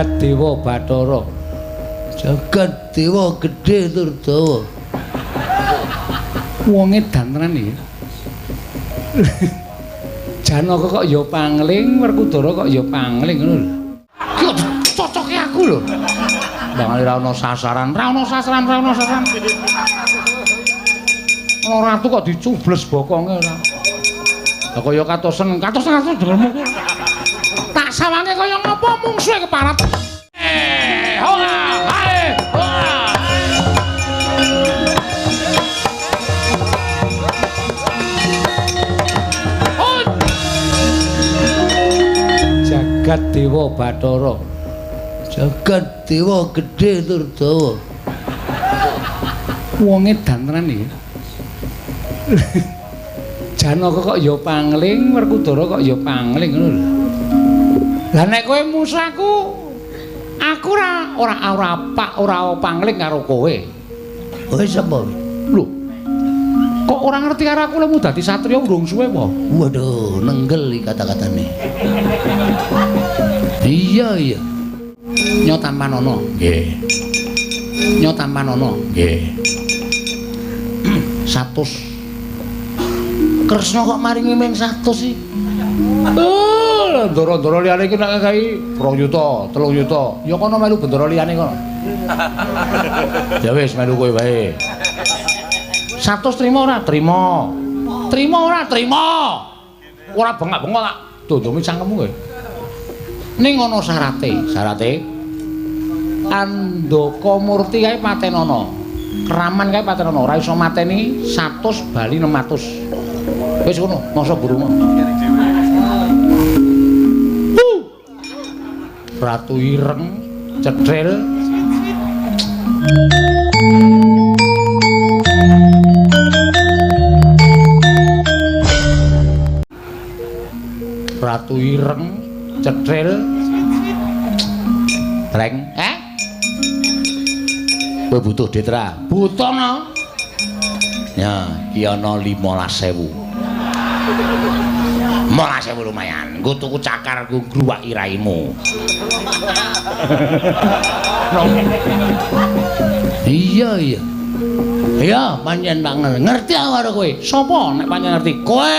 Jagat Dewa Bathara. Jagat Dewa gedhe tur dawa. Wong edan tenan iki. Janaka kok ya pangling, Werkudara kok ya pangling ngono lho. Ki kok cocoke aku lho. Bangane ra ono sasaran, ra ono sasaran, ra ono sasaran. Ana ratu kok dicubles bokonge ora. Lah kaya katosen, katosen katosen dengermu. Tak sawange kaya ngapa mungsuhe keparat. Hola, hae, hola. Jagat Dewa Bathara. Jagat Dewa gedhe tur dawa. Wong edan tenan iki. Janaka kok ya pangling, Werkudara kok ya pangling ngono lho. Lah nek kowe musuh aku, aku ora ora ora pak ora pangling karo kowe. Kowe sapa? Lho. Kok ora ngerti karo aku lemu dadi satriya urung suwe apa? Waduh, nenggel iki kata-katane. Iya, iya. Nyo tampanono. Nggih. Nyo tampanono. Nggih. 100. Kresna kok maringi ming 100 sih? Oh, ndara-ndara liyane iki nek kae 2 yuta, 3 yuta. Ya kono melu bendara liyane kono. Ya wis melu kowe wae. 100 trima ora? Trima. Trima ora? Trima. Ora bengak-bengok tak dondongi cangkemmu kowe. Ning ana syarate, syarate Andaka Murti kae patenana. Keraman kae patenana, ora iso mateni 100 bali 600. Wis ngono, masa burung. Ratu ireng cethil. Ratu ireng cethil. Breng, eh? Kowe butuh duit ra? Butuh no. Ya, iki ana 15.000. 15.000 lumayan. Nggo tuku cakar nggo ngruwaki raimu. Iya, iya. Iya, pancen tak ngerti aku karo kowe. Sapa nek pancen ngerti? Kowe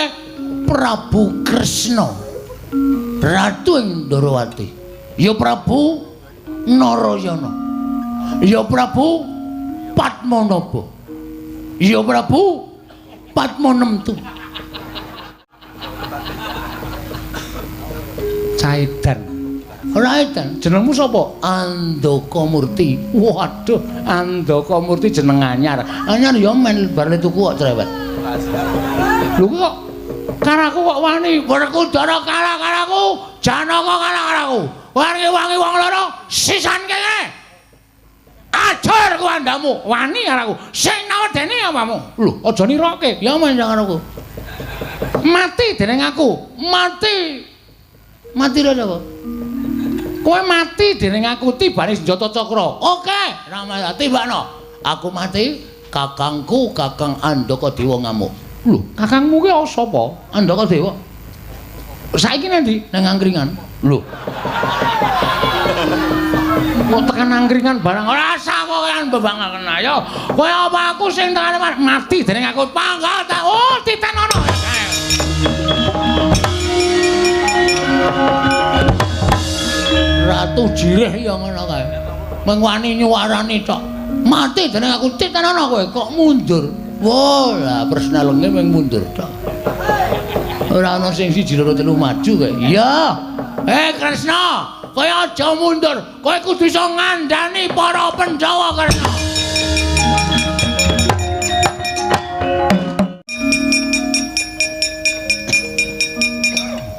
Prabu Kresna. Ratu ing Ndorowati. Ya Prabu Narayana. Ya Prabu Padmanaba. Ya Prabu Padmanemtu. Caidan. Ora edan. Jenengmu sapa? Andaka Murti. Waduh, Andaka Murti jeneng anyar. Anyar ya men bar le tuku kok cerewet. Lho kok karo aku kok wani? Werkudara kalah karo aku, Janaka kalah karo aku. Wangi-wangi wong loro sisan kene. Ajar ku andamu, wani karo aku. Sing nawedeni apamu? Lho, aja niroke. Ya men karo aku. Mati dening aku. Mati. Mati lho sapa? Kowe mati dening aku tibane senjata cakra. Oke, Rama tibakno. Aku mati, kakangku Kakang Andaka Dewa ngamuk. Lho, kakangmu ki sapa? Andaka Dewa. Saiki nang ndi? Nang angkringan. Lho. Kok tekan angkringan barang ora usah kowe bebangaken ayo. Kowe apa aku sing tekan mati dening aku panggal tak oh titenono. Ratu Jirih ya ngono kae. Mung wani nyuwarani tok. Mati dening aku titenono kowe kok mundur. Wah, lah persnelenge mung mundur tok. Ora ana sing siji loro telu maju kae. Iya. Kresna, kowe aja mundur. Kowe kudu iso ngandani para Pandhawa, Kresna.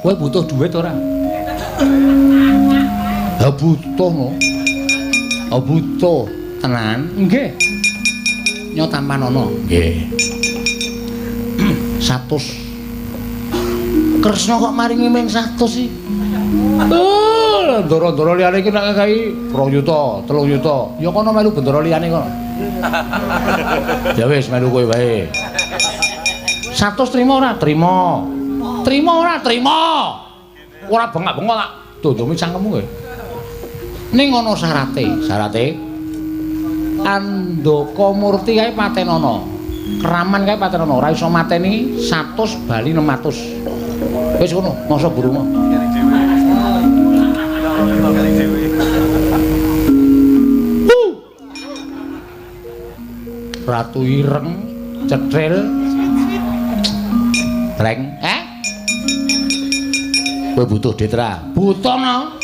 Kowe butuh duit ora? Ha butuh no. Ha butuh tenan. Nggih. Nyo tampanono. Nggih. 100. Kresna kok maringi ming 100 sih? Oh, ndara-ndara liyane iki nek kae 2 yuta, 3 yuta. Ya kono melu bendara liyane kono. Ya wis melu kowe wae. 100 trima ora? Trima. Trima ora? Trima. Ora bengak-bengok tak dondongi cangkemmu kowe. Ning ana syarate, syarate Andaka Murti kae patenana. Keraman kae patenana, ora iso mateni 100 bali 600. Wis ngono, masa burung. Ratu ireng, cetril, reng, eh? Kowe butuh duit ra? Butuh no.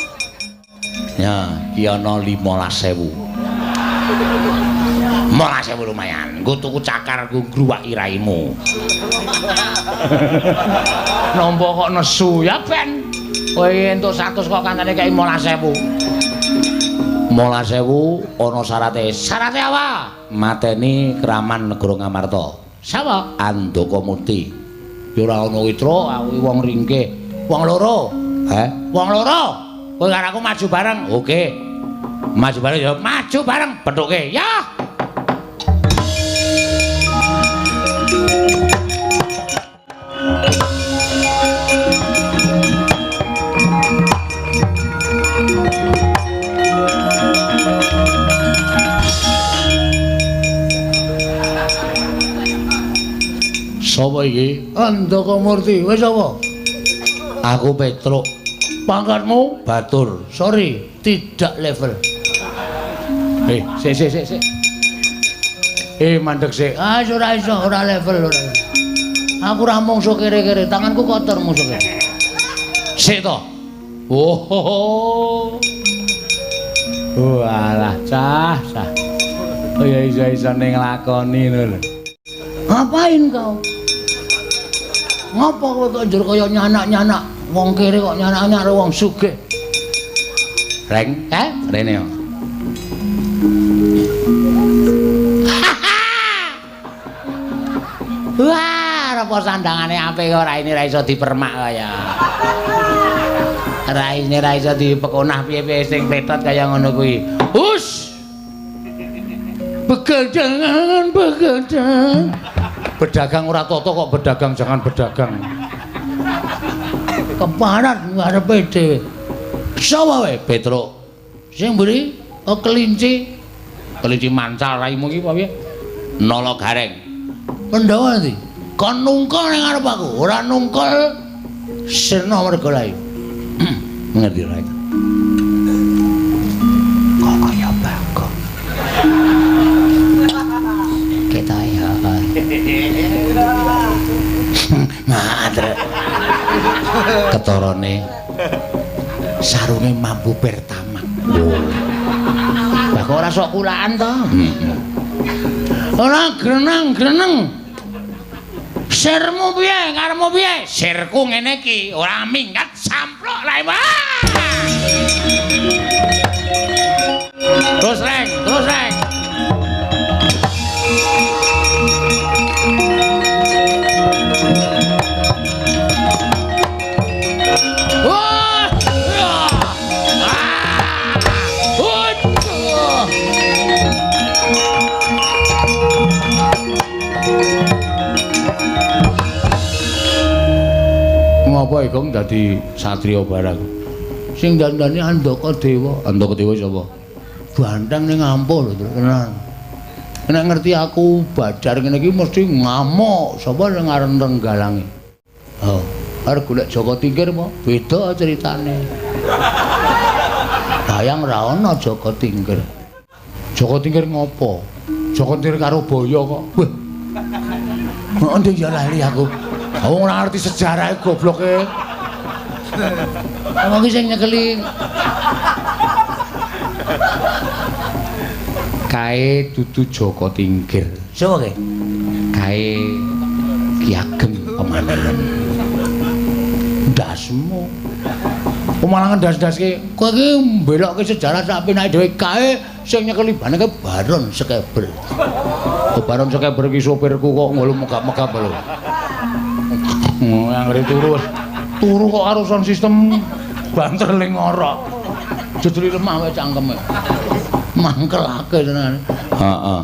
Ya, iki ana 15.000. 15.000 lumayan. Nggo tuku cakar nggo ngruwaki raimu. Nampa kok nesu ya ben. Kowe entuk 100 kok kancane kei 15.000. 15.000 ana syarate. Syarate apa? Mateni Kraman Negara Ngamarta. Sapa? Andaka Murti. Ya ora ana witra, aku wong ringkih. Wong loro. Heh? Wong loro. Kowe karo aku maju bareng. Oke. Maju bareng ya, maju bareng pethuke. Ya. Sapa iki? Andaka Murti. Wis sapa? Aku Petruk. Pangkatmu? Batur. Sorry, tidak level. Sik sik sik sik. Mandek sik. Ah, ora iso, ora level ora. Aku ora mungsuh kere-kere, tanganku kotor mungsuh. Sik to. Oh. Walah, cah, cah. Oh ya iso-isone nglakoni ngono lho. Ngapain kau? Ngapa kowe kok njur kaya nyanak-nyanak wong kere kok nyanak-nyanak karo wong sugih? Reng, eh, rene yo. Wah, apa sandangane apik kok raine ra iso dipermak kaya. Raine ra iso dipekonah piye-piye sing pletot kaya ngono kuwi. Hus. Begadang, begadang. Berdagang ora toto kok berdagang jangan berdagang. Keparat ngarepe dhewe. Sapa wae Petruk? Sing mburi oh, kelinci. Kelinci mancal raimu iki apa piye? Nala Gareng. Pandhawa ndi? Kon nungkul ning ngarep aku, ora nungkul sirna merga lae. Ngerti ra? Kok kaya Bagong. Ketok ya. Madre. Ketorone sarunge mambu pertama. Lah kok ora sok kulaan to? Ora greneng-greneng. Sirmu piye? Karepmu piye? Sirku ngene iki, ora minggat samplok lae. Terus reng, terus reng. Ngapa Igong dadi satriya barang? Sing dandani Andaka Dewa. Andaka Dewa sapa? Banteng ning ampuh lho, tenan. Nek ngerti aku badar ngene iki mesti ngamuk. Sapa sing aran Renggalange? Oh, arep golek Jaka Tingkir apa? Beda ceritane. Bayang ra ana Jaka Tingkir. Jaka Tingkir ngopo? Jaka Tingkir karo Baya kok. Wah. Endi ya lali aku. Wong ora ngerti sejarahe gobloke. Wong iki sing nyekeli kae dudu Jaka Tingkir. Sapa kae? Kae Ki Ageng Pemanahan. Ndasmu. Pemanahan ndas-ndaske. Kowe iki mbelokke sejarah sak penake dhewe kae sing nyekeli baneke Baron Sekeber. Oh, Baron Sekeber iki sopirku kok ngono megap-megap lho. Anggere turu wis. Turu kok karo sound system banter ling ngorok. Jejuli lemah wae cangkeme. Mangkelake tenan. Heeh.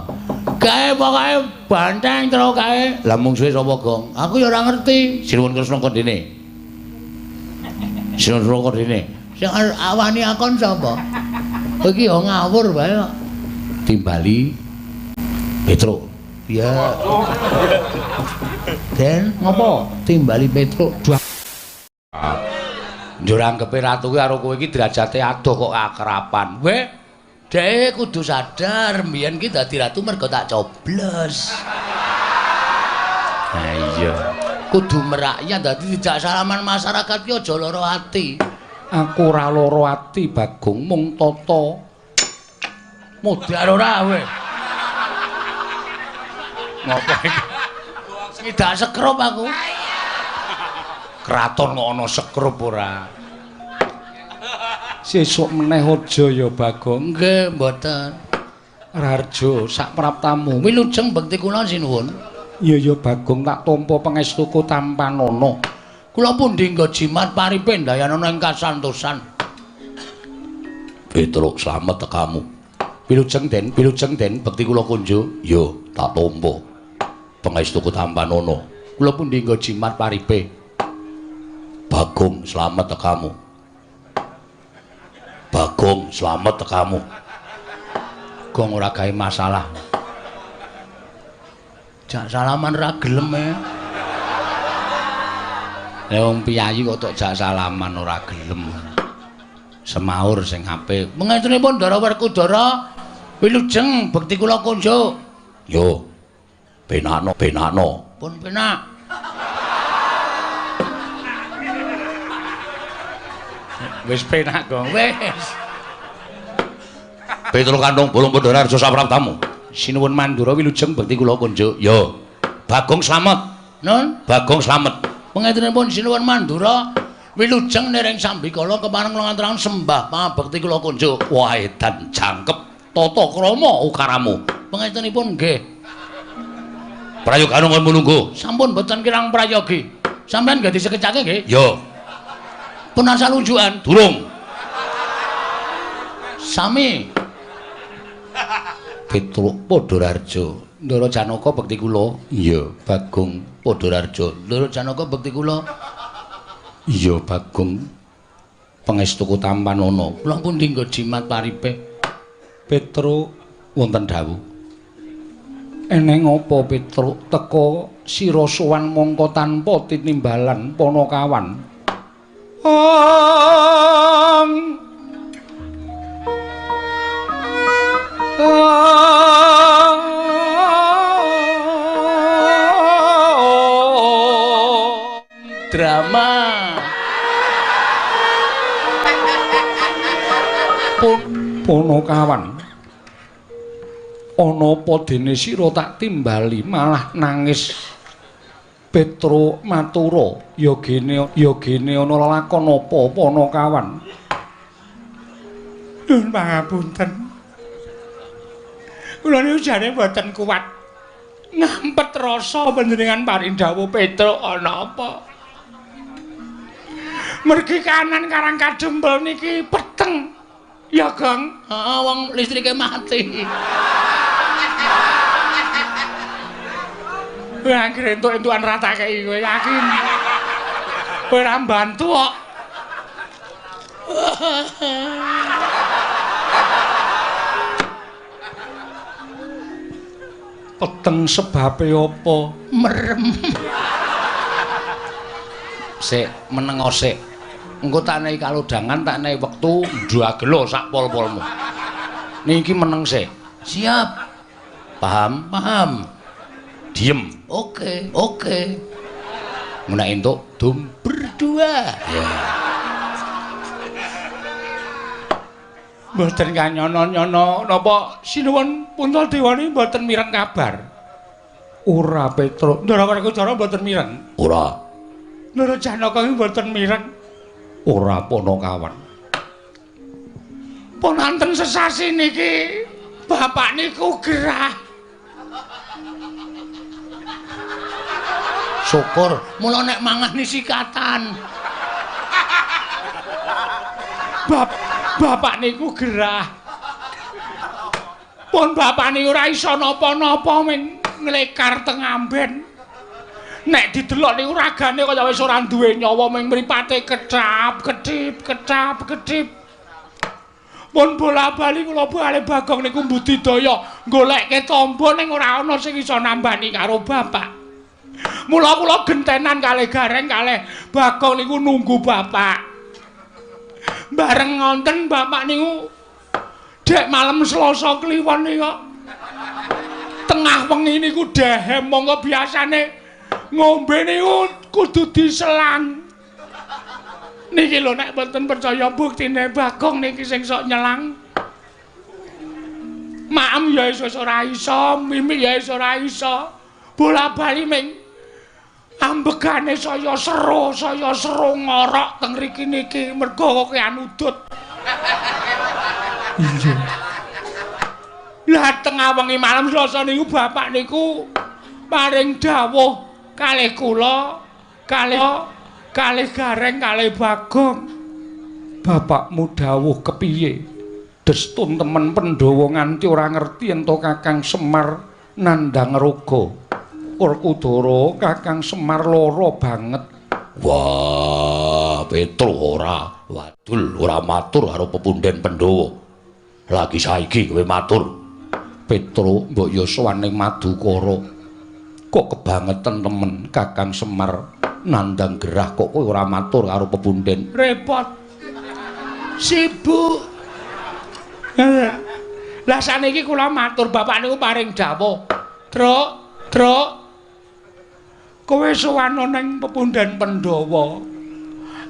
Kae pokoke banteng terus kae. Lah mungsuhe sapa, Gong? Aku ya ora ngerti. Sinuwun Kresna kondene. Sinuwun Kresna kondene. Sing awani akon sapa? Kowe iki ya ngawur wae kok. Timbali Petruk. Ya. Den, ngopo? Timbali Petruk. Njur anggepe ratu kuwi karo kowe iki derajate adoh kok akraban. Weh, dhek kudu sadar mbiyen ki dadi ratu mergo tak coblos. Ha iya. Kudu merakyat dadi dijak salaman masyarakat ki aja lara ati. Aku ora lara ati Bagong, mung tata. Modar ora kowe. Ngopo iki? Ngidak sekrup aku. Kraton kok ana sekrup ora. Sesuk meneh aja ya Bagong. Nggih, mboten. Raharjo sak praptamu. Wilujeng bekti kula sinuwun. Iya ya Bagong, tak tampa pangestuku tampanana. Kula pundi nggo jimat paripe ndayanana ing kasantosan. Petruk slamet tekamu. Wilujeng Den, wilujeng Den bekti kula kunjuk. Yo, tak tampa pangestuku tampanana. Kula pundi nggo jimat paripe. Bagong slamet tekamu. Bagong slamet tekamu. Gong ora gawe masalah. Jak salaman ra gelem e. Lah wong piyayi kok tok jak salaman ora gelem. Semaur sing apik. Mengestunipun Ndara Werkudara, wilujeng bekti kula kunjuk. Yo. Penakno, penakno. Pun penak. Wis penak kok. Wis. Petruk Kantong Bolong Pandhara sapraptamu. Sinuwun Mandura wilujeng bekti kula kunjuk. Yo. Bagong slamet. Nun, Bagong slamet. Pangetunipun Sinuwun Mandura wilujeng nering sambikala kepareng kula ngaturaken sembah pangabekti kula kunjuk. Wah edan jangkep tata krama ukaramu. Pangetunipun nggih. Prayogane kon mununggu. Sampun boten kirang prayogi. Sampeyan nggih disekecake nggih? Yo. Pun asal unjukan. Durung. Sami. Petruk Pandharaharja. Ndara Janaka bekti kula. Iya, Bagong Pandharaharja. Ndara Janaka bekti kula. Iya, Bagong. Pangestuku tampanana. Kula pundi nggo jimat paripe. Petruk wonten dawuh. Eneng apa Petruk teka sira sowan mongko tanpa tinimbalan panakawan. Om. Drama. Ponokawan. Ana apa dene sira tak timbali malah nangis. Petruk matura, ya gene ana lelakon apa Ponokawan. Nuwun pangapunten. Kula niku jane mboten kuat ngampet rasa panjenengan paring dawuh Petruk ana apa. Mergi kanan Karang Kadempel niki peteng. Ya, Gong. Heeh, wong listrike mati. Kowe anggere entuk-entukan ra tak kei kowe yakin. Kowe ora mbantu kok. Peteng sebabe apa? Merem. Sik, menengo sik. Engko tak nehi kalodhangan, tak nehi wektu ndagelo sak pol-polmu. Niki meneng sik. Siap. Paham? Paham. Diem. Oke, oke. Nek entuk dum berdua. Ya. Mboten kanyono-nyono napa sinuwun Puntadewa mboten mireng kabar. Ora Petruk. Ndara Werkudara mboten mireng. Ora. Ndara Janaka mboten mireng. Ora Panakawan. Pun wonten sesasi niki bapak niku gerah. Syukur mula nek mangan sikatan. Bapak niku gerah. Pun bapak niku ora iso napa-napa ming nglekar teng amben. Nek didelok niku ragane kaya wis ora duwe nyawa ming mripate kecap, kedip, kecap, kedip. Pun bola-bali kula kalih Bagong niku budidaya golekke tamba ning ora ana sing iso nambani karo bapak. Mula kula gentenan kalih Gareng kalih Bagong niku nunggu bapak. Bareng ngonten bapak niku dek malam Selasa Kliwon niku tengah wengi niku dehem monggo biasane ngombe niku kudu diselang. Niki lho nek mboten percaya buktine Bagong niki sing sok nyelang. Maem ya iso ora iso, mimik ya iso ora iso. Bola-bali ming ambegane saya seru ngorok teng mriki niki mergo kokean udut. Iya. Lah tengah wengi malam Selasa niku bapak niku paring dawuh kalih kula, kalih Gareng kalih Bagong. Bapakmu dawuh kepiye? Destun temen Pandhawa nganti ora ngerti ento Kakang Semar nandhang raga. Werkudara Kakang Semar lara banget. Wah, Petro ora wadul ora matur karo pepunden Pandhawa. Lagi saiki kowe matur. Petro mbok ya sowan ning Madukara. Kok kebangetan temen Kakang Semar nandhang gerah kok kowe ora matur karo pepunden. Repot. Sibuk. Lah saniki kula matur bapak niku paring dawuh. Truk, Truk. Kowe sowan ning pepunden Pandhawa.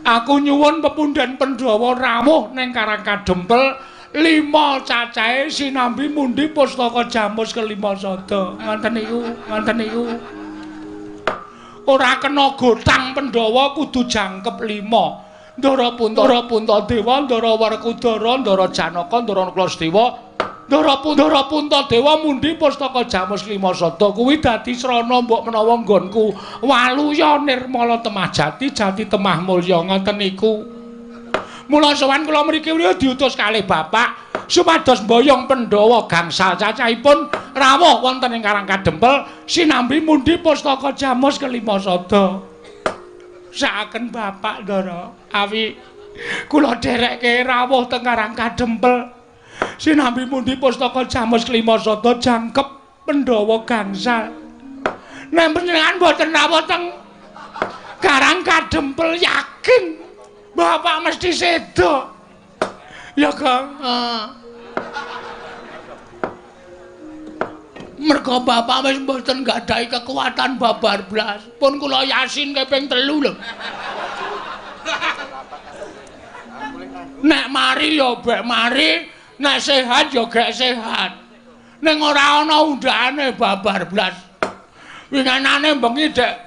Aku nyuwun pepunden Pandhawa rawuh ning Karang Kadempel 5 cacahe sinambi mundi pustaka jamus kelima sada. Ngoten niku, ngoten niku. Ora kena gotang Pandhawa kudu jangkep 5. Ndara Puntadewa, Ndara Werkudara, Ndara Janaka, Ndara Nakula, Ndara Puntadewa mundi pustaka jamus lima sada kuwi dadi srana mbok menawa nggonku waluya nirmala temah jati, jati temah mulya ngoten niku. Mula sowan kula mriki diutus kalih bapak supados mboyong Pandhawa gangsal cacahipun rawuh wonten ing Karang Kadempel sinambi mundi pustaka jamus kelima sada. Sakaken bapak Ndara awi kula dherekke rawuh teng Karang Kadempel sinambi mundi pustaka jamus kelima sada jangkep Pandhawa gangsal. Nek panjenengan mboten rawuh teng Karang Kadempel yakin bapak mesti sedo. Ya Kang. Mergo bapak wis mboten nggadahi kekuatan babar blas. Pun kula yasin ping 3 lho. Nek mari ya bek mari, nek sehat ya gek sehat. Ning ora ana undhakane babar blas. Winganane bengi dek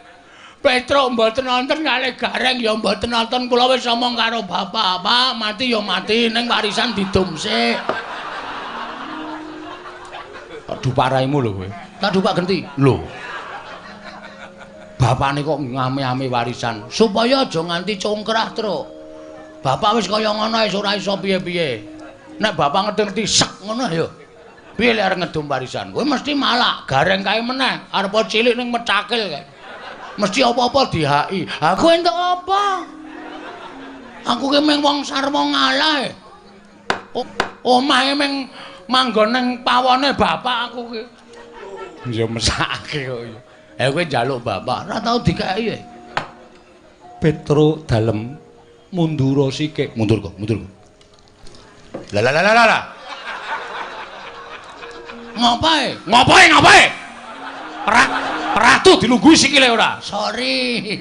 Petruk mboten nonton kalih Gareng ya mboten nonton, kula wis omong karo bapak, Pak, mati ya mati ning warisan didum sik. Tak dupak raimu lho kowe. Tak dupak genti. Lho. Bapakne kok ngame-ame warisan supaya aja nganti congkrah, Truk. Bapak wis kaya ngono wis ora iso piye-piye. Nek bapak ngerti-ngerti sek ngono ya. Piye lek arep ngedum warisan? Kowe mesti malak, Gareng kae meneh, arep cilik ning mecakil kae. Mesti apa-apa dihaki. Aku entuk apa? Aku ki mung wong sarwa ngalah. Omahe mung manggon ning pawone bapak aku ki. Ya mesakake kok ya. Kowe njaluk bapak, ora tau dikeki. Petro dalem mundura sikik. Mundur kok, mundur kok. Lah lah lah lah. Ngopae? Ngopae, ngopae? Ratu dilungguhi sikile ora? Sorry.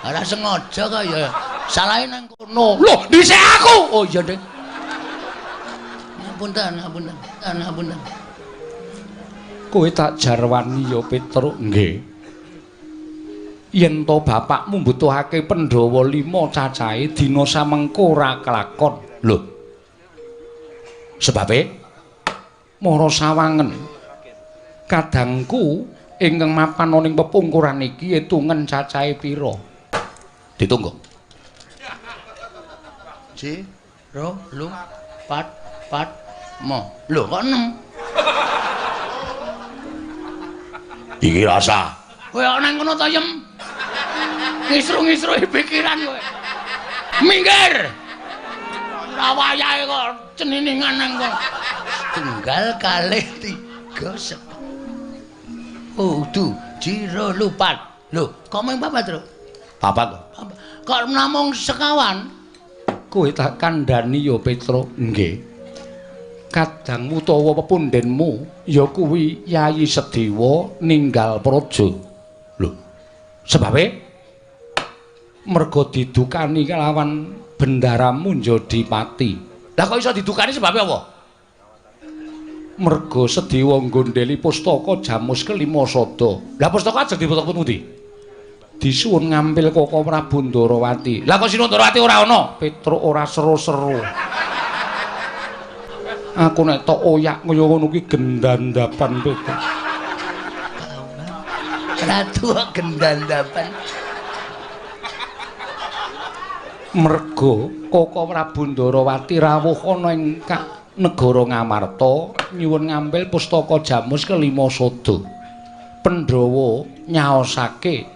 Ora sengaja kok ya. Salahe nang kono. Lho, dhisik aku. Oh iya, Dik. Ngapunten, ngapunten, ngapunten. Kowe tak jarwani ya, Petruk. Nggih. Yen to bapakmu mbutuhake Pandhawa 5 cacahe dina samengko ora kelakon. Lho. Sebabe mara sawangen. Kadangku ingkang mapan ning pepungkuran iki etungen cacahe pira? Ditunggu. 1 2 3 4 4 5. Lho kok 6? Iki rasa. Kowe kok nang kono to, Yem? Ngisru-ngisruhi pikiran kowe. Minggir. Ora wayahe kok Ceniningan nang kono. Tunggal kalih tiga kudu jiro lupat. Lho, kok mung papat, Tru? Papat kok. Kok namung sekawan? Kowe tak kandhani ya, Petruk. Nggih. Kadangmu utawa pepundhenmu ya kuwi Yayi Sedewa ninggal praja. Lho, sebabe merga didukani kelawan Bendara Munjadipati. Lah kok iso didukani sebabe apa? Merga Sedewa nggondheli pustaka Jamus kelima sada. Lah pustaka ajeng diputuk pundi? Disuwun ngampil Koko Prabu Ndarawati. Lah kok Sinuwun Ndarawati ora ana? Petruk ora seru-seru. Aku nek tok oyak kaya ngono kuwi gendandapan Petruk. Ratu gendandapan. Merga Koko Prabu Ndarawati rawuh ana ing negara Ngamarta nyuwun ngambil pustaka Jamus kelima sada. Pandhawa nyaosake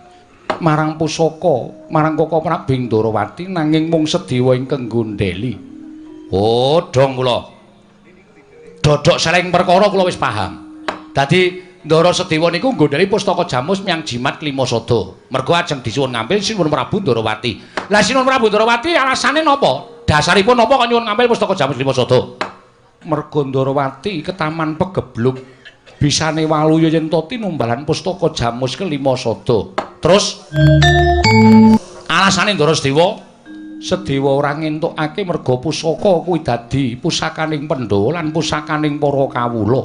marang pusaka marang Koko Prabu Ndarawati nanging mung Sedewa ingkang nggondheli. Oh, dong kula. Dodok seleng perkara kula wis paham. Dadi Ndara Sedewa niku nggondheli pustaka Jamus miyang jimat kelima sada. Merga ajeng disuwun ngambil Sinuwun Prabu Ndarawati. Lah Sinuwun Prabu Ndarawati alasane napa? Dasaripun napa kok nyuwun ngambil pustaka Jamus kelima sada? Merga Ndarawati ketaman pegebluk bisane waluya yen to tinumbalan pustaka Jamus kelima sada. Terus alasane Ndara Sedewa, Sedewa ora ngentukake merga pusaka kuwi dadi pusakaning Pandhawa lan pusakaning para kawula.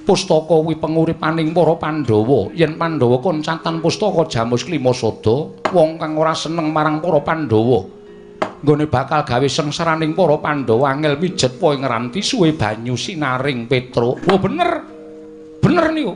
Pustaka kuwi penguripaning para Pandhawa. Yen Pandhawa koncatan pustaka Jamus kelima sada, wong kang ora seneng marang para Pandhawa nggone bakal gawe sengsaraning para Pandhawa angel mijet po ing ranti suwe banyu sinaring Petruk. Oh bener. Bener niku.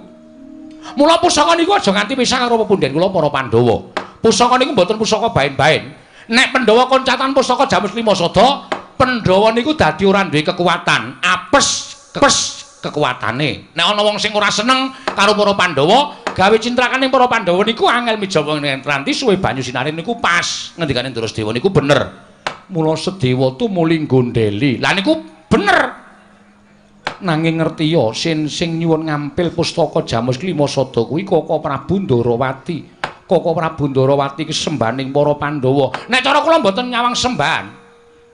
Mula pusaka niku aja nganti pisah karo pepundhen kula para Pandhawa. Pusaka niku mboten pusaka baen-baen. Nek Pandhawa koncatan pusaka Jamus lima sada, Pandhawa niku dadi ora duwe kekuatan, apes kepes kekuatane. Nek ana wong sing ora seneng karo para Pandhawa, gawe cintrakaning para Pandhawa niku angel mijawa ing ranti suwe banyu sinaring niku pas. Ngendikane Ndara Sedewa niku bener. Mula Sedewa tumuli nggondheli. Lah niku bener. Nanging ngertiya sin sing nyuwun ngampil pustaka Jamus kelima sada kuwi Koko Prabu Ndarawati. Koko Prabu Ndarawati ki sembahaning para Pandhawa. Nek cara kula mboten nyawang sembahan.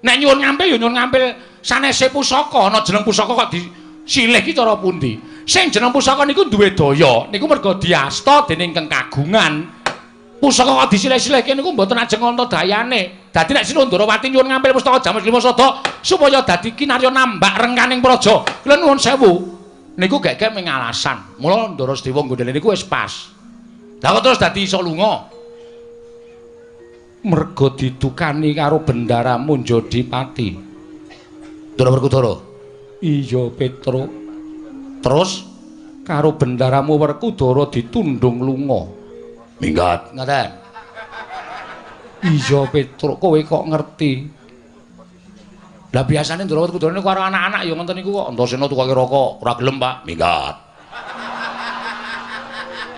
Nek nyuwun ngampil ya nyuwun ngampil sanese pusaka. Ana jeneng pusaka kok disilih ki cara pundi? Sing jeneng pusaka niku duwe daya, niku merga diasta dening kang kagungan. Pusaka kok disilih-silihke niku mboten ajeng ana dayane. Dadi nek Sinuwun Ndarawati nyuwun ngampil pustaka Jamus lima sada supaya dadi kinarya nambak rengkaning praja. Kula nuwun sewu. Niku gek-gek mung alasan. Mula Ndara Sedewa nggondheli niku wis pas. Lah kok terus dadi iso lunga? Merga didukani karo Bendara Munjadipati. Ndara Werkudara. Iya, Petruk. Terus karo Bendaramu Werkudara ditundung lunga. Minggat ngaten. Iya, Petruk, kowe kok ngerti? Lah biasane Ndara Werkudara niku karo anak-anak ya ngoten niku kok. Antasena tukoke rokok, ora gelem, Pak. Minggat.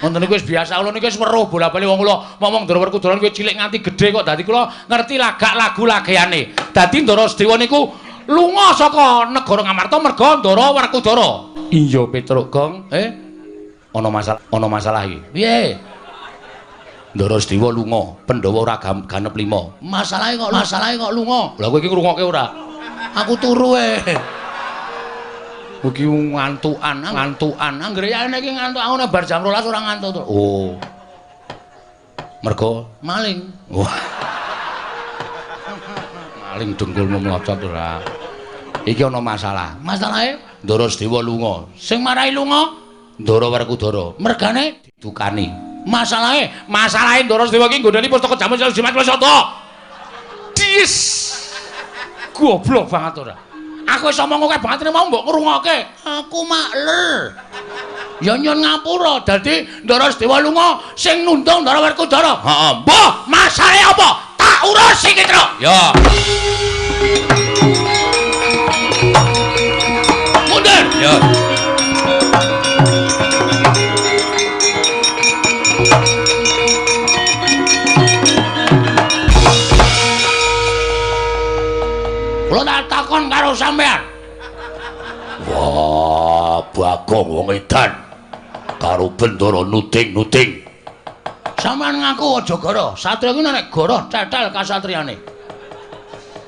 Ngoten niku wis biasa, kula niku wis weruh bola-bali wong kula ngomong Ndara Werkudara niku cilik nganti gedhe kok dadi kula ngerti lagak lagu lageane. Dadi Ndara Sedewa niku lunga saka negara Ngamarta merga Ndara Werkudara. Iya, Petruk, Gong. Ana masalah, ana masalah iki. Piye? Ndara Sedewa lunga, Pandhawa ora ganep lima. Masalahe kok lunga. Lah kowe iki ngrungokke ora? Aku turu e. Iki ngantukan, ngantukan. Anggere yane iki ngantuk aku nek bar jam 12 ora ngantuk. Oh. Mergo maling. Wah. Maling dengkulmu mlocot ora. Iki ana masalah. Masalahe Ndara Sedewa lunga. Sing marai lunga Ndara Werkudara. Mergane didukani. Masalahe, masalahe Ndara Sedewa iki nggondheli pustaka Jamus Jimat Sada. Dis. Goblok banget ora. Aku wis omong akeh banget mau mbok ngrungokke. Aku makler. Ya nyun ngapura dadi Ndara Sedewa lunga sing nundung Ndara Werkudara. Heeh. Mbah, masalahe apa? Tak urus iki, Truk. Ya. Mundur. Ya. Kula tak Bagong wong edan karo Bendara nuding-nuding. Sampeyan ngaku aja goro. Satriya kuwi nek goro tetel kasatriyane.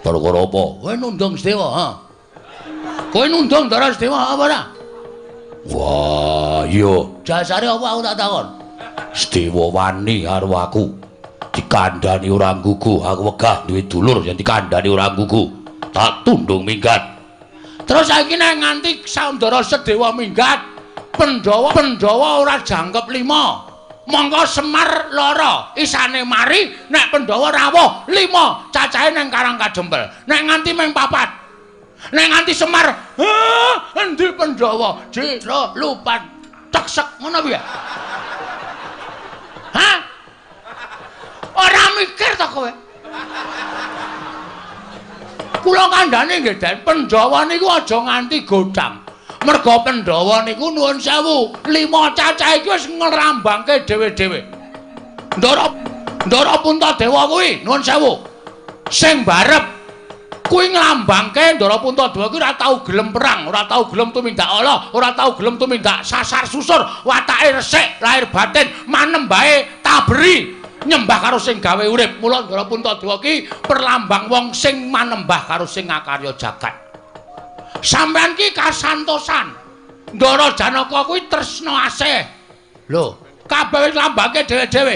Perkara apa? Kowe nundung Sedewa, ha? Kowe nundung Ndara Sedewa apa ora? Wah, iya. Jasare apa aku tak takon? Sedewa wani karo aku. Dikandhani ora nggugu, aku wegah duwe dulur yen dikandhani ora nggugu. Tak tundung minggat. Terus saiki nek nganti Ndara Sedewa minggat, Pandhawa ora jangkep 5. Mongko Semar lara, isane mari nek Pandhawa rawuh 5, cacahe nang Karang Kadempel. Nek nganti mung 4. Nek nganti Semar, endi Pandhawa? Jero lupan teksek ngono piye? Hah? Ora mikir ta kowe? Kula kandhane nggih, Den, Pandhawa niku aja nganti godhang. Merga Pandhawa niku nuwun sewu, 5 cacah iki wis ngrambangke dhewe-dhewe. Ndara Puntadewa kuwi nuwun sewu. Sing barep kuwi nglambangke Ndara Puntadewa kuwi ora tau gelem perang, ora tau gelem tumindak ala, ora tau gelem tumindak sasar susur, watake resik, lahir batin, manembahe taberi, nyembah karo sing gawe urip. Mula Ndara Puntadewa ki perlambang wong sing manembah karo sing ngakarya jagat. Sampeyan ki kasantosan. Ndara Janaka kuwi tresna asih. Lho, kabeh wis lambangke dhewe-dhewe.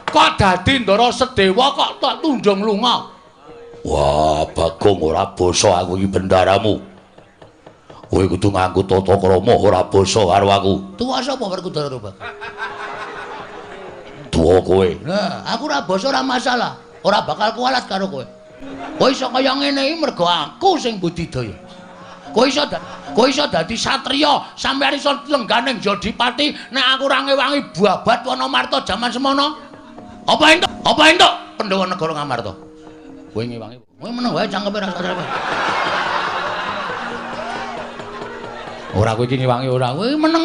Kok dadi Ndara Sedewa kok tak tunjung lunga? Wah, Bagong ora basa aku iki bendaramu. Kowe kudu nganggo tata krama ora basa karo aku. Tuwa sapa Werkudara to, Bang? Tuwa kowe. Nah, aku ora basa ora masalah. Ora bakal kualat karo kowe. Kowe iso kaya ngene iki mergo aku sing budidaya. Kowe iso dadi satriya, sampeyan iso lengganing Jodipati nek aku ora ngewangi babat Wanamarta jaman semono. Apa entuk? Apa entuk Pandhawa negara Ngamarta? Kowe ngewangi. Kowe meneng wae cangkeme ra sadar. Ora kowe iki ngewangi ora. Kowe meneng.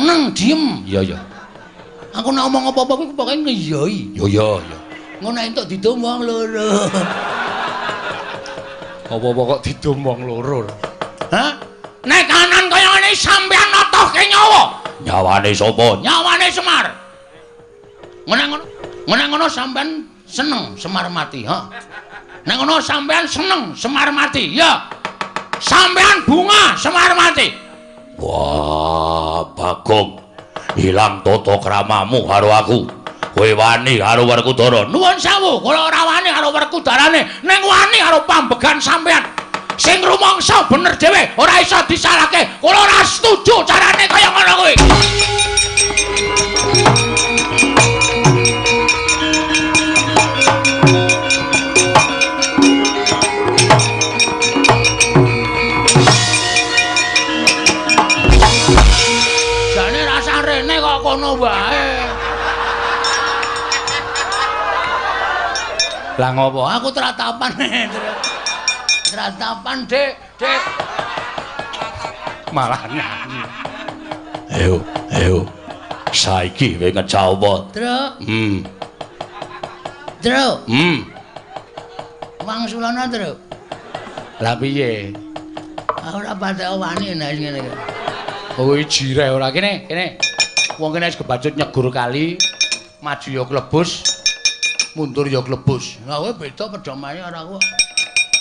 Meneng diem. Iya iya. Aku nek omong apa-apa kuwi pokoke ngeyoi. Iya iya iya. Ngono entuk didum wong loro. Apa-apa kok didum wong loro. Hah? Nek kanan kaya ngene sampeyan notohke nyawa. Nyawane sapa? Nyawane Semar. Nek ngono sampeyan seneng Semar mati, ha? Nek ngono sampeyan seneng Semar mati, ya. Sampeyan bunga Semar mati. Wah, Bagong. Ilang tata kramamu karo aku. Kowe wani karo Werkudara. Nuwun sewu, kula ora wani karo Werkudarane, ning wani karo pambegan sampeyan. Sing rumangsa bener dhewe, ora iso disalahke. Kula ora setuju carane kaya ngono kuwi. Jane rasah rene kok kono wae. Lah ngopo? Aku tratapan. Tratapan, Dik, Dik. Malah nyanyi. Ayo, ayo. Saiki kowe ngejawab. Truk. Truk. Wangsulana, Truk. Lah piye? Aku ora patek wani nek ngene iki. Kowe jireh ora kene, kene. Wong kene wis kebacut nyegur kali, maju ya klebus. Mundur ya klebus. Lah kowe beda pedomane karo aku.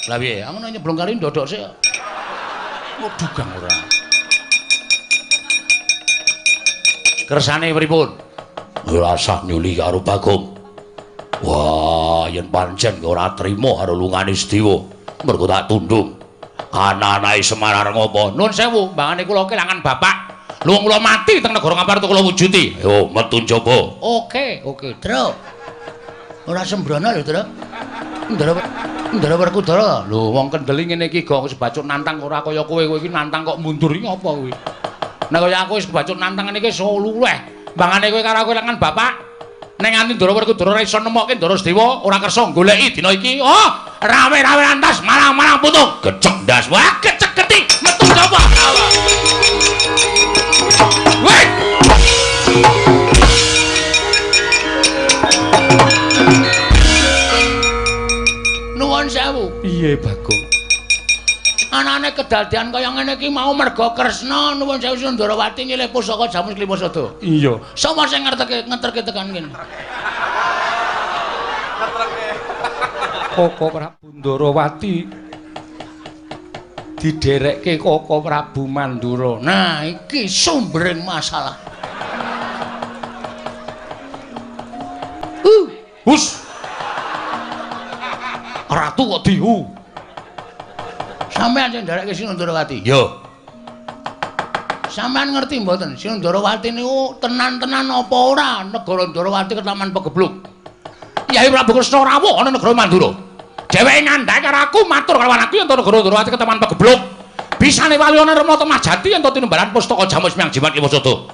Lah piye? Aku nek nyeblong kali ndodok sik. Waduh gang ora. Kersane pripun? Ora usah nyuli karo Bagong. Wah, yen pancen ora trima karo lungane Sedewa, mergo tak tundung. Ana-anake Semar arep ngopo? Nuwun sewu, mbangane kula kelangan bapak. Luwung kula mati teng negara Ngamarta kula wujuti. Yo, metu njaba. Oke, oke, Truk. Ora sembrono lho, Truk. Ndara Werkudara. Lho, wong kendeli ngene iki gong wis bacut nantang ora kaya kowe. Kowe iki nantang kok mundur iki apa kowe? Nek kaya aku wis kebacut nantang ngene iki iso luweh. Mbangane kowe karo aku kelangan bapak. Nek nganti Ndara Werkudara ora iso nemokke Ndara Sedewa, ora kersa goleki dina iki. Oh, rawe-rawe antas marang-marang putung. Gecek ndas. Wah, gecek geti metu sapa? Weh. Nuwun sewu. Piye, Bagong? Anane kedadian kaya ngene iki mau merga Kresna nuwun sewu Sundarawati nyilih pusaka Jamus Klimasada. Iya. Sapa sing ngerteke ngeterke tekan kene? Koko Prabu Ndarawati didherekke Koko Prabu Mandura. Nah, iki sumbering masalah. Hus. Ratu kok dihu. Sampeyan sing nderekke Sinundarawati? Iya. Sampeyan ngerti mboten Sinundarawati niku tenan-tenan apa ora negara Ndarawati ketaman pegebluk? Yai Prabu Kresna rawuh ana negara Mandura. Dheweke ngandhake karo aku matur karo aku yen negara Ndarawati ketaman pegebluk. Bisane wali ana Rama Temah Jati yen tinumbalan pustaka Jamus Miang Jimat Klimasada.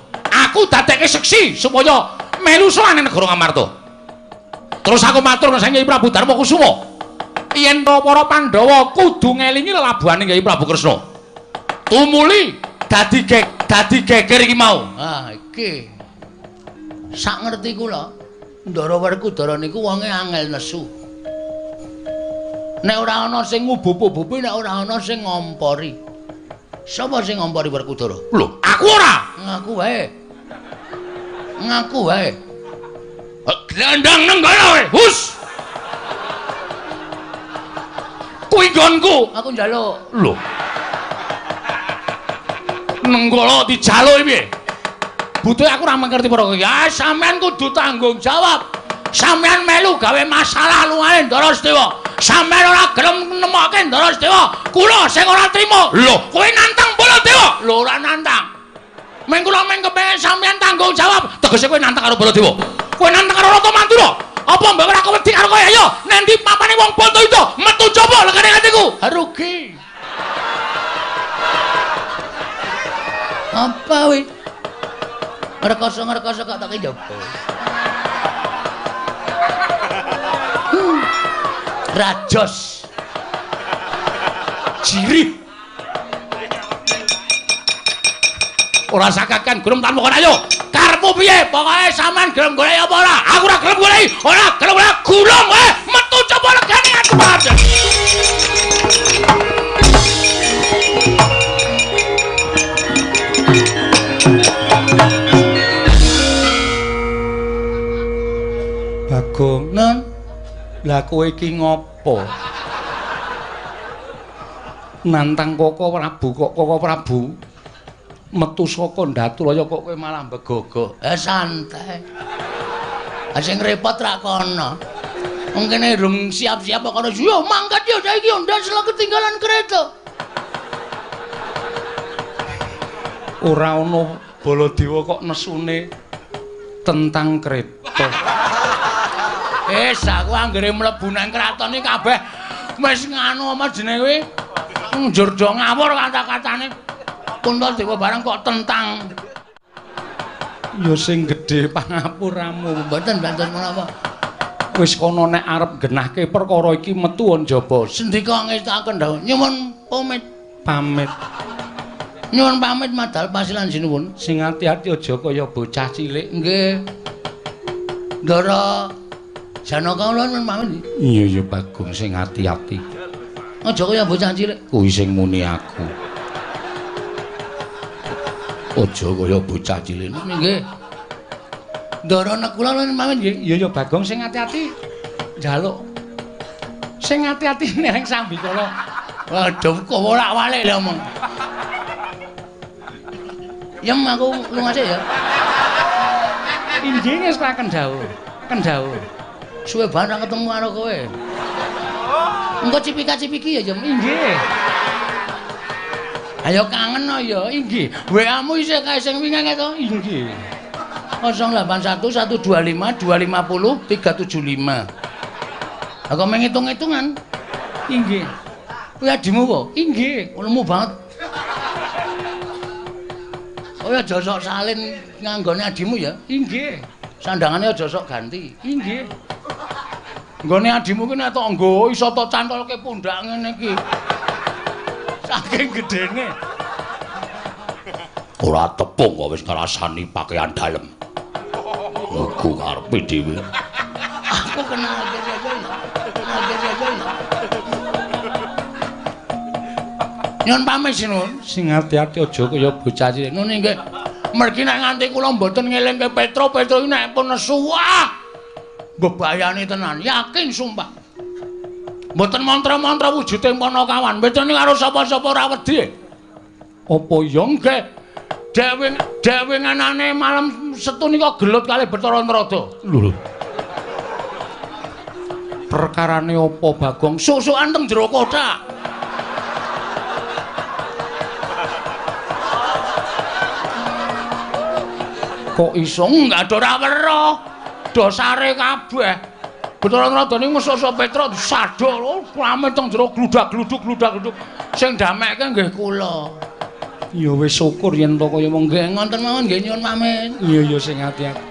Aku dadekke seksi supaya melu sowan negara Ngamarta. Terus aku matur karo Sang Kyai Prabu Darma Kusuma. Yen to para Pandhawa kudu ngelingi lelabuhane Kyai Prabu Kresna. Tumuli dadi geger iki mau. Ah, iki. Sak ngerti kula, Ndara Werkudara niku wonge angel nesu. Nek ora ana sing ngubup-ubupi, nek ora ana sing ngompori. Sapa sing ngompori Werkudara? Lho, aku ora. Ngaku wae. Ngaku wae. Glandang nenggala kowe. Hus. Kuwi nggonku. Aku njaluk. Lho. Nenggala dijaluki piye? Butuhe aku ora ngerti perkara iki. Ah, sampean kudu tanggung jawab. Sampean melu gawe masalah lungane Ndara Sedewa. Sampean ora gelem nemokke Ndara Sedewa. Kula sing ora trima. Lho, kowe nantang Baladewa? Lho, ora nantang. Meng kula meng kepengin sampean tanggung jawab. Tegese kowe nantang karo Baladewa. Kowe nantang karo Ratu Mandura. Apa mbok ora kewedi karo kowe? Ayo, nendi papane wong Bantayuda metu coba legane atiku. Rugi. Apa wi? Ngrekoso-ngrekoso kok tak njaba. Rajos. Jirih. Ora sakakan gelem tanpa kon ayo. Karepmu piye? Pokoke sampean gelem golek apa ora? Aku ora gelem golek. Ora gelem ora gulung kowe. Metu coba legane aku. Bagong, Nun. Lah kowe iki ngopo? Nantang Koko Prabu kok Koko Prabu metu saka Ndatulaya kok kowe malah begogo. Santai. Sing repot rak kono. Wong kene rung siap-siap kok kono. Yo mangkat yo saiki yo ndak selak ketinggalan kereta. Ora ono Baladewa kok nesune tentang kereta. Wis aku anggere mlebu nang kraton iki kabeh wis nganu apa jenenge kuwi? Njur do ngawur kata-katane. Puntadewa barang kok tentang. Ya sing gedhe pangapuramu. Mboten banten menapa. Wis kono nek arep genahke perkara iki metu njaba. Sendika ngestakaken dawuh. Nyuwun pamit. Pamit. Nyuwun pamit madal pasilan sinuwun. Sing ati-ati aja kaya bocah cilik. Nggih. Ndara Janaka kula nyuwun pamit. Iya ya Bagong sing ati-ati. Aja kaya bocah cilik. Kuwi sing muni aku. Aja kaya bocah cilik. Nggih. Ndara nek kula nyuwun pamit nggih. Iya ya Bagong sing ati-ati. Njaluk. Sing ati-ati ning sambikala. Waduh kok wolak-walik lho omong. Yem aku lunga sik ya. Inggih ngestaken dawuh. Kendhawuh. Suwe banget ketemu karo kowe. Engko cipika-cipiki ya, Jem. Inggih. Ayo kangen no ya, inggih. WA-mu isih kae sing wingi to? Inggih. 081 125 250 375. Aku menghitung-hitungan. Inggih. Kuwi adimu apa? Inggih. Lemu banget. Oh ya aja sok salin nganggone adimu ya. Inggih. Sandangane aja sok ganti. Inggih. Nggone adimu ki nek tok nggo iso tok cantolke pundak ngene iki. Saking gedene. Ora tepung kok wis ngrasani pakaian dalem. Mugu karepe dhewe. Aku kenal aja. Nyuwun pamit sinuwun. Sing ati-ati aja kaya bocah cilik. Nun nggih. Mergi nek nganti kula mboten ngelingke Petro, Petro iki nek pun nesu wah. Mbebayani tenan, yakin sumpah. Mboten mantra-mantra wujude Panakawan. Petro niku karo sapa-sapa ora wedi. Apa ya nggih? Dewe nganane malam Setu nika gelut kalih Bathara Narada. Lho. Perkarane apa Bagong? Susukan teng jero kothak. Kok iso enggak ada ora weruh. Dosare kabeh. Bathara Narada niku mesuk Petro disaduk, rame teng jero gludak-gluduk. Sing damekke nggih kula. Ya wis syukur yen to kaya mung nggih ngoten mawon nggih nyuwun pamit. Iya ya sing ati-ati.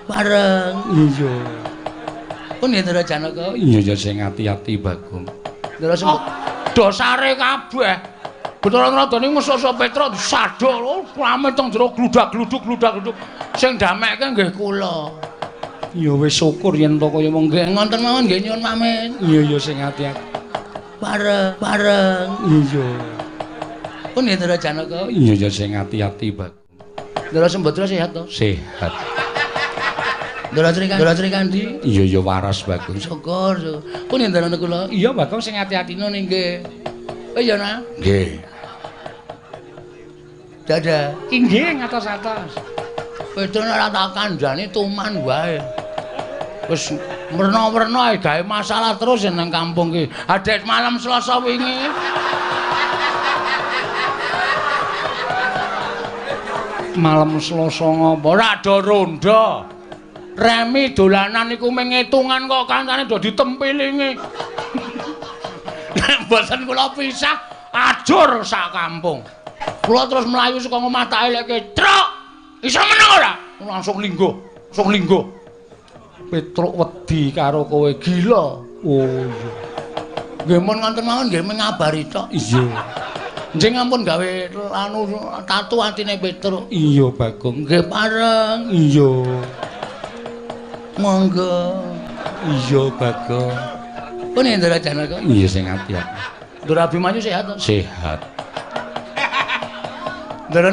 Bareng. Iya. Pun nggih Ndara Janaka. Iya ya sing ati-ati Bagong. Ndara Sembut. Dosare kabeh. Bathara Narada niku mesuk Petro disaduk, rame teng jero gludak-gluduk. Sing damekke nggih kula. Ya wis syukur yen to kaya mung nggih ngoten mawon nggih nyuwun pamit. Iya ya sing ati-ati. Bareng, bareng. Iya. Pun nggih Ndara Janaka. Iya ya sing ati-ati Bagong. Ndara Sembadra sehat to? Sehat. Ndara Srikandi. Iya ya waras Bagong. Syukur. Pun nggih Ndara kula. Iya Bagong sing ati-ati nun nggih. Oh iya nah. Nggih. Dadah. Inggih ngatos-atos. Petro ora tak kandhani tuman wae. Wis werna-werna gawe masalah terus nang kampung ki. Adek malam Selasa wingi. Malam Selasa ngopo? Ora do rondo. Remi dolanan iku mung ngitungan kok kancane do ditempilingi. Nek mboten kula pisah ajur sak kampung. Kula terus mlayu saka omah tak elekke, "Truk, iso meneng ora?" Langsung lingguh, langsung lingguh. Petruk wedi karo kowe gila. Oh iya. Nggih mun ngoten mawon nggih mengabari tok. Iya. Njing ampun gawe anu tatu atine Petruk. Iya Bagong. Nggih pareng. Iya. Monggo. Iya Bagong. Pun Ndara Janaka. Iya sing ati-ati. Ndara Abimanyu sehat to? Sehat. Ndara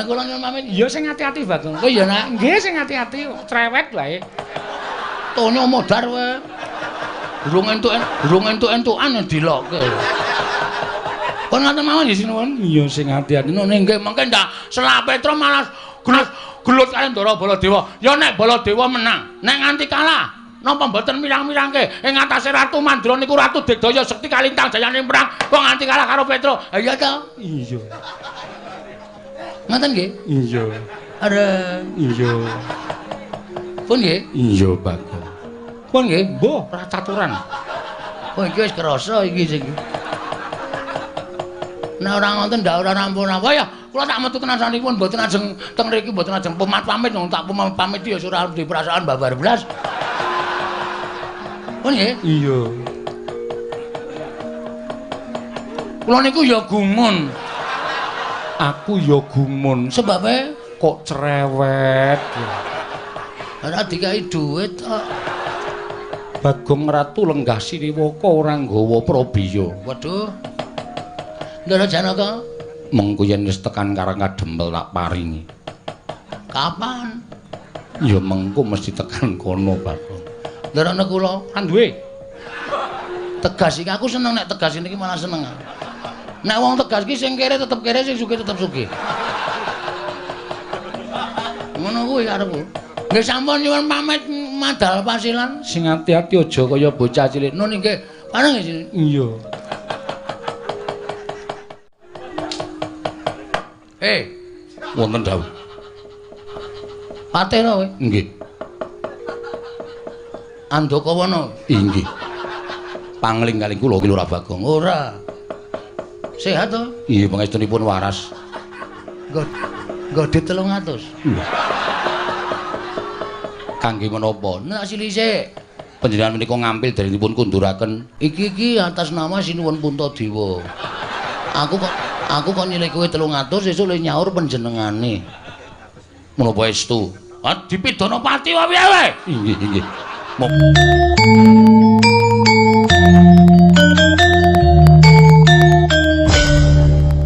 kula nyuwun pamit. Iya sing ati-ati Bagong. Oh iya nak. Nggih sing ati-ati cerewet wae. Tonyo modar wae. Durung entuk-entukan dilokke. Pun ngoten mawon nggih sinuwun. Iya sing ati-ati. Nggih mengke ndak selak Petro malah gelut karo Ndara Baladewa. Ya nek Baladewa menang, nek nganti kalah napa mboten mirang-mirangke ing atase Ratu Mandra niku Ratu Digdaya Sekti Kalintang jayane perang kok nganti kalah karo Petro. Ha iya to? Iya. Ngoten nggih? Iya. Areng. Iya. Pun nggih? Iya Bagong. Pun nggih, mbuh ora caturan. Oh iki wis krasa iki sing. Nek ora ngoten ndak ora rampung-rampung ya. Kula tak metu tenan sanipun mboten ajeng teng mriki mboten ajeng pamit-pamit wong tak pamit ya ora duwe perasaan babar blas. Pun nggih? Iya. Kula niku ya gumun. Aku ya gumun. Sebabe kok cerewet. Ora dikai dhuwit kok. Bagong Ratu lenggah siniwaka ora nggawa prabiya. Waduh. Ndara Janaka, mengko yen wis tekan Karang Kadempel tak paringi. Kapan? Ya mengko mesti tekan kono, Bagong. Ndara kula kan duwe. Tegas iki aku seneng nek tegas niki malah seneng. Nek wong tegas iki sing kere tetep kere, sing sugih tetep sugih. Ngono kuwi karepku. Nggih sampun nyuwun pamit madal pasilan. Sing ati-ati aja kaya bocah cilik. Nun nggih. Pareng nggih. Iya. Wonten dawuh. Patih to kowe? Nggih. Andakawana? Inggih. Pangling kalih kula ki Lurah Bagong. Ora. Sehat to? Iya, pangestunipun waras. Nggo dit 300. Kangge menapa? Nek silise panjenengan menika ngampil dalenipun kunduraken. Iki iki atas nama Sinuwun Puntadewa. Aku kok nyilih kowe 300 sesuk le nyaur panjenengane. Menapa estu? Ah dipidana pati wae piye? Inggih, inggih.